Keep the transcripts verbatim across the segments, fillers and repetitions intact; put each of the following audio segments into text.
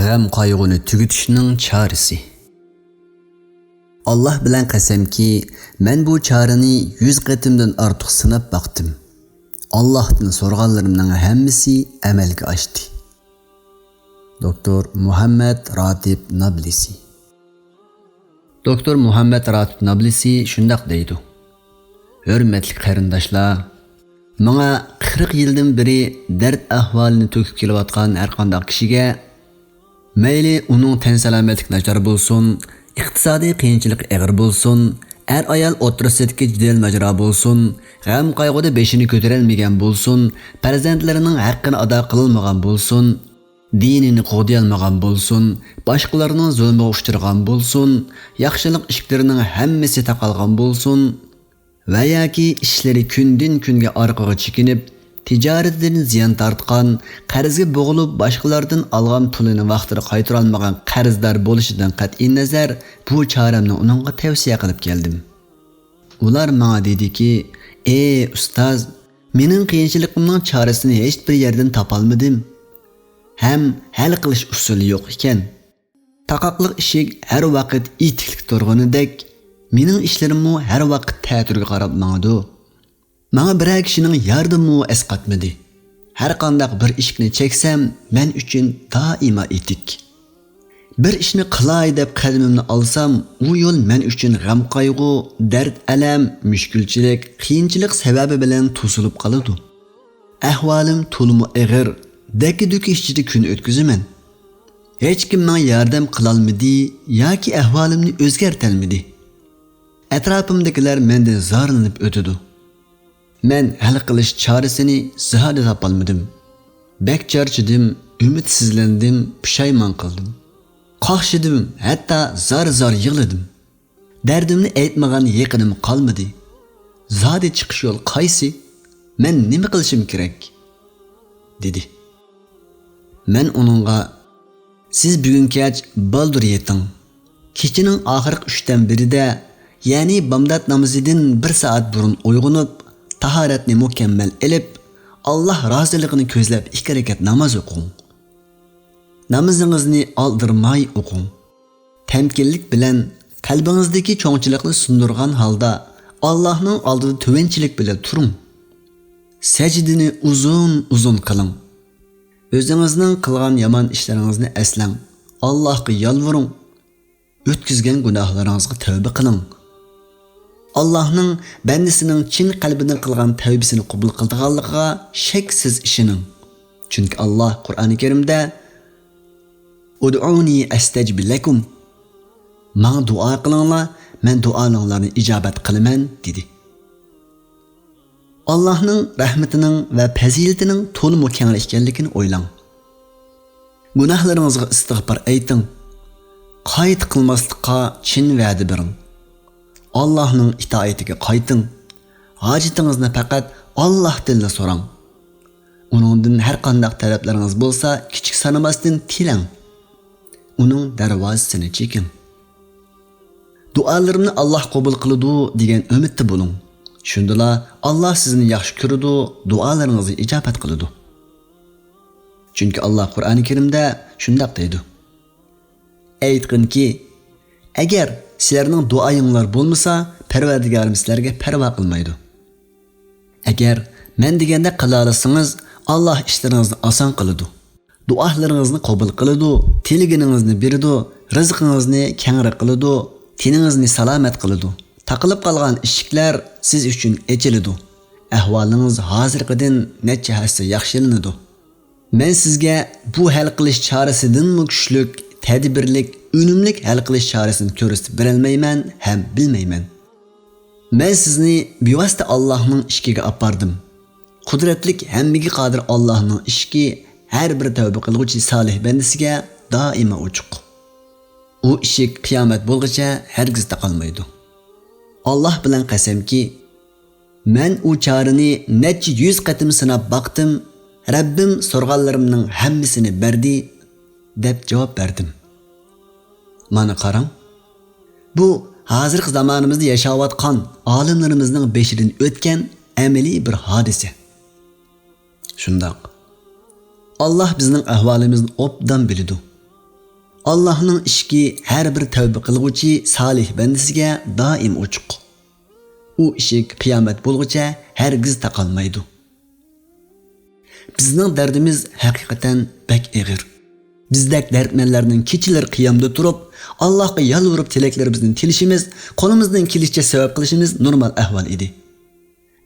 غەم-قايغۇنى تۈگىتىشنىڭ چارىسى. ئاللاھ بىلەن قەسەمكى، مەن بۇ چارىنى يۈز قېتىمدىن ئارتۇق سىناپ باقتىم. ئاللاھتىن سورىغانلىرىمنىڭ ھەممىسى ئەمەلگە ئاشتى. دوكتور مۇھەممەد راتىپ نابلىسى. دوكتور مۇھەممەد راتىپ نابلىسى شۇنداق دەيدۇ: ھۆرمەتلىك قېرىنداشلار، ماڭا قىرىق يىلدىن بېرى دەرد ئەھۋالىنى تۆكۈپ كېلىۋاتقان ھەرقانداق كىشىگە، مەيلى ئۇنىڭ تەن سالامەتلىكى ناچار بولسۇن، ئىقتىسادىي قىيىنچىلىقى ئېغىر بولسۇن، ئەر-ئايال ئوتتۇرىسىدىكى جېدەل-ماجىرا بولسۇن، غەم-قايغۇدا بېشىنى كۆتۈرەلمىگەن بولسۇن، پەرزەنتلىرىنىڭ ھەققىنى ئادا قىلالمىغان بولسۇن، دىنىنى قوغدىيالمىغان بولسۇن، باشقىلارنىڭ زۇلمىغا ئۇچرىغان بولسۇن، ياخشىلىق ئىشىكلىرىنىڭ ھەممىسى تاقالغان بولسۇن ۋە ياكى ئىشلىرى كۈندىن-كۈنگە ئارقىغا چېكىنىپ، تىجارىتىدىن زىيان تارتقان، قەرزگە بوغۇلۇپ، باشقىلاردىن ئالغان پۇلىنى ۋاقتىدا قايتۇرالمىغان قەرزدار بولۇشىدىن قەتئىينەزەر، بۇ چارەمنى ئۇنىڭغا تەۋسىيە قىلىپ كەلدىم. ئۇلار ماڭا دېدىكى، ئى ئۇستاز، مېنىڭ قىيىنچىلىقىمنىڭ چارىسىنى ھېچبىر يەردىن تاپالمىدىم ھەم ھەل قىلىش ئۇسۇلى يوق ئىكەن. تاقاقلىق ئىشىك ھەر ۋاقىت ئېتىكلىك تۇرغىنىدەك، مېنىڭ ئىشلىرىممۇ ھەر ۋاقىت تەتۈرگە قاراپ ماڭىدۇ. ماڭا بىرەر كىشىنىڭ ياردىمىمۇ ئەسقاتمىدى. ھەرقانداق بىر ئىشىكنى چەكسەم، مەن ئۈچۈن دائىما ئېتىك. بىر ئىشنى قىلاي دەپ قەدىمىمنى ئالسام، ئۇ يول مەن ئۈچۈن غەم-قايغۇ، دەرد-ئەلەم، مۈشكۈلچىلىك، قىيىنچىلىق سەۋەبى بىلەن توسۇلۇپ قالىدۇ. ئەھۋالىم تولىمۇ ئېغىر، دەككە-دۈككە ئىچىدە كۈن ئۆتكۈزىمەن. ھېچكىم ماڭا ياردەم قىلالمىدى ياكى ئەھۋالىمنى ئۆزگەرتەلمىدى. ئەتراپىمدىكىلەر مەندىن زارلىنىپ ئۆتىدۇ. مەن ھەل قىلىش چارىسىنى زادى تاپالمىدىم. بەك چارچىدىم، ئۈمىدسىزلەندىم، پۇشايمان قىلدىم. قاقشىدىم، ھەتتا زار-زار يىغلىدىم. دەردىمنى ئېيتمىغان يېقىنىم قالمىدى. زادى چىقىش يول قايسى؟ مەن نېمە قىلىشىم كېرەك؟ دېدى. مەن ئۇنىڭغا، سىز بۈگۈن كەچ بالدۇر يېتىڭ. كېچىنىڭ ئاخىرقى ئۈچتىن بىرىدە، يەنى بامدات نامىزىدىن بىر سائەت بۇرۇن ئويغىنىپ، تاھارەتنى مۇكەممەل ئېلىپ، ئاللاھ رازىلىقىنى كۆزلەپ ئىككى رەكەت ناماز ئوقۇڭ. نامىزىڭىزنى ئالدىرىماي ئوقۇڭ. تەمكىنلىك بىلەن قەلبىڭىزدىكى چوڭچىلىقنى سۇندۇرغان ھالدا ئاللاھنىڭ ئالدىدا تۆۋەنچىلىك بىلەن تۇرۇڭ. سەجدىنى ئۇزۇن-ئۇزۇن قىلىڭ. ئۆزىڭىزنىڭ قىلغان يامان ئىشلىرىڭىزنى ئەسلەڭ. ئاللاھقا يالۋۇرۇڭ. ئۆتكۈزگەن گۇناھلىرىڭىزغا تەۋبە قىلىڭ. ئاللاھنىڭ بەندىسىنىڭ چىن قەلبىدىن قىلغان تەۋبىسىنى قوبۇل قىلىدىغانلىقىغا شەكسىز ئىشىنىڭ. چۈنكى ئاللاھ قۇرئانى كەرىمدە، ئۇدئۇنى ئەستەجىب لەكۇم، ماڭا دۇئا قىلىڭلار، مەن دۇئالىرىڭلارنى ئىجابەت قىلىمەن، دېدى. ئاللاھنىڭ رەھمىتىنىڭ ۋە پەزىلىتىنىڭ تولىمۇ كەڭرى ئىكەنلىكىنى ئويلاڭ. گۇناھلىرىڭىزغا ئىستىغپار ئېيتىڭ. قايتا قىلماسلىققا چىن ۋەدە بېرىڭ. ئاللاھنىڭ ئىتائىتىگە قايتىڭ. ھاجىتىڭىزنى پەقەت ئاللاھتىنلا سوراڭ. ئۇنىڭدىن ھەرقانداق تەلەپلىرىڭىز بولسا، كىچىك سانىماستىن تىلەڭ. ئۇنىڭ دەرۋازىسىنى چېكىڭ. دۇئالىرىمنى ئاللاھ قوبۇل قىلىدۇ دېگەن ئۈمىدتە بولۇڭ. شۇندىلا ئاللاھ سىزنى ياخشى كۆرىدۇ، دۇئالىرىڭىزنى ئىجابەت قىلىدۇ. چۈنكى ئاللاھ قۇرئانى كەرىمدە شۇنداق دەيدۇ: ئېيتقىنكى، ئەگەر سىلەرنىڭ دۇئايىڭلار بولمىسا، پەرۋەردىگارىم سىلەرگە پەرۋا قىلمايدۇ. ئەگەر مەن دېگەندەك قىلالىسىڭىز، ئاللاھ ئىشلىرىڭىزنى ئاسان قىلىدۇ. دۇئالىرىڭىزنى قوبۇل قىلىدۇ، تىلىگىنىڭىزنى بېرىدۇ، رىزقىڭىزنى كەڭرى قىلىدۇ، تېنىڭىزنى سالامەت قىلىدۇ. تاقىلىپ قالغان ئىشىكلەر سىز ئۈچۈن ئېچىلىدۇ. ئەھۋالىڭىز ھازىرقىدىن نەچچە ھەسسە ياخشىلىنىدۇ. مەن سىزگە بۇ ھەل قىلىش چارىسىدىنمۇ كۈچلۈك، تەدبىرلىك، ئۈنۈملۈك ھەل قىلىش چارىسىنى كۆرسىتىپ بېرەلمەيمەن ھەم بىلمەيمەن. مەن سىزنى بىۋاسىتە ئاللاھنىڭ ئىشىكىگە ئاپاردىم. قۇدرەتلىك، ھەممىگە قادىر ئاللاھنىڭ ئىشىكى ھەر بىر تەۋبە قىلغۇچى سالىھ بەندىسىگە دائىما ئوچۇق. ئۇ ئىشىك قىيامەت بولغۇچە ھەرگىز تاقالمايدۇ. ئاللاھ بىلەن قەسەمكى، مەن ئۇ چارىنى نەچچە يۈز قېتىم سىناپ باقتىم، رەببىم سورىغانلىرىمنىڭ ھەممىسىنى بەردى، دەپ جاۋاب بەردىم. مانا قاراڭ، بۇ ھازىرقى زامانىمىزدا ياشاۋاتقان ئالىملىرىمىزنىڭ بېشىدىن ئۆتكەن ئەمەلىي بىر ھادىسە. شۇنداق. ئاللاھ بىزنىڭ ئەھۋالىمىزنى ئوبدان بىلىدۇ. ئاللاھنىڭ ئىشىكى ھەر بىر تەۋبە قىلغۇچى سالىھ بەندىسىگە دائىم ئوچۇق. ئۇ ئىشىك قىيامەت بولغۇچە ھەرگىز تاقالمايدۇ. بىزنىڭ دەردىمىز ھەقىقەتەن بەك ئېغىر. بىزدەك دەردمەنلەرنىڭ كېچىلىرى قىيامدا تۇرۇپ، ئاللاھقا يالۋۇرۇپ تىلەكلىرىمىزنى تىلىشىمىز، قولىمىزدىن كېلىشىچە سەۋەب قىلىشىمىز نورمال ئەھۋال ئىدى.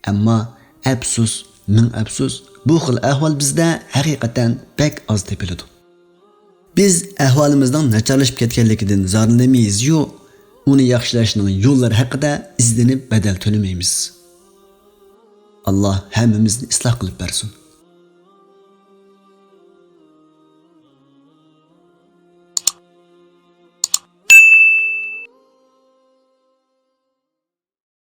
ئەمما ئەپسۇس، مىڭ ئەپسۇس، بۇ خىل ئەھۋال بىزدە ھەقىقەتەن بەك ئاز تېپىلىدۇ. بىز ئەھۋالىمىزنىڭ ناچارلىشىپ كەتكەنلىكىدىن زارلىنىمىزيۇ، ئۇنى ياخشىلاشنىڭ يوللىرى ھەققىدە ئىزدىنىپ بەدەل تۆلىمەيمىز. ئاللاھ ھەممىمىزنى ئىسلاھ قىلىپ بەرسۇن.